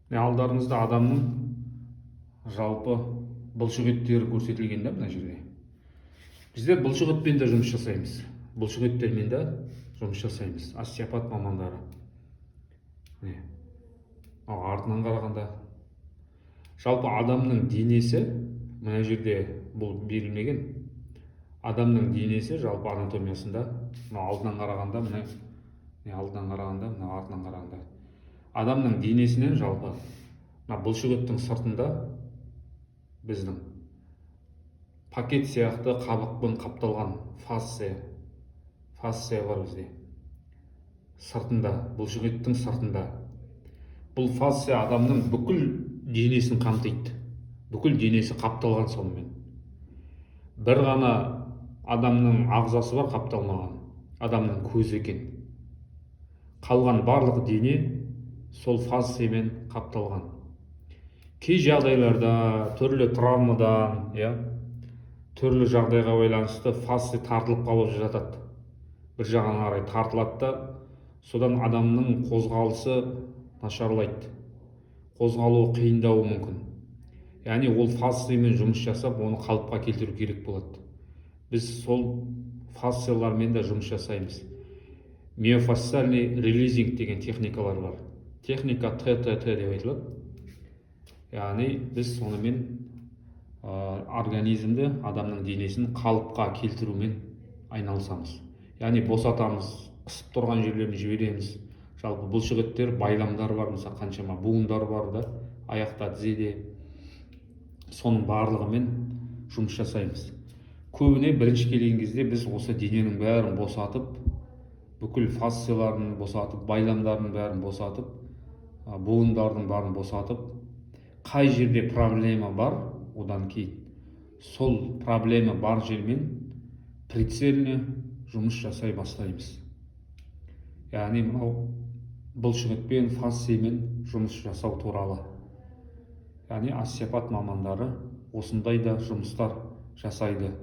Міне, алдарыңызда адамның жалпы бұлшық еттері көрсетілген да. Мына жерде біздер бұлшық етпен де жұмыс жасаймыз, бұлшық еттермен де жұмыс жасаймыз, остеопат мамандары. Міне, ал артынан қарағанда жалпы адамның денесі, мына жерде бұл берілмеген, адамның денесі жалпы анатомиясында мына алдынан қарағанда, міне, міне, алдынан қарағанда, мына артынан қарағанда адамның денесінен жалпы мына бұлшық еттің сыртында біздің пакет сияқты қабықпен қапталған фасция бар бізде сыртында, бұлшық еттің сыртында. Бұл фасция адамның бүкіл денесін қамтиды, бүкіл денесі қапталған сонымен. Бір ғана адамның ағзасы бар қапталмаған, адамның көзі екен. Қалған барлық дене сол фасциямен қапталған. Кей жағдайларда түрлі травмадан, иә, түрлі жағдайға байланысты фасция тартылып қалып жатады, бір жағына қарай тартылады да, содан адамның қозғалысы нашарлайды, қозғалуы қиындауы мүмкін. Яғни ол фасциямен жұмыс жасап, оны қалыпқа келтіру керек болады. Біз сол фасциялармен де жұмыс жасаймыз. Миофасциальный релизинг деген техникалар бар, техника ТТТ деп айтылады. Яғни біз сонымен организмді, адамның денесін қалыпқа келтірумен айналысамыз. Яғни босатамыз, қысып тұрған жерлерін жібереміз. Жалпы бұлшық еттер, байламдар бар, мысалы, қаншама буындар бар да, аяқта, тізеде, соның барлығымен жұмыс жасаймыз. Көбіне бірінші келген кезде біз осы дененің бәрін босатып, бүкіл фасцияларын босатып, байламдардың бәрін босатып, буындардың бәрін босатып, қай жерде проблема бар, одан кейін сол проблема бар жермен прицельно жұмыс жасай бастаймыз. Яғни мынау бұлшықетпен, фасциямен жұмыс жасау туралы. Яғни остеопат мамандары осындай да жұмыстар жасайды.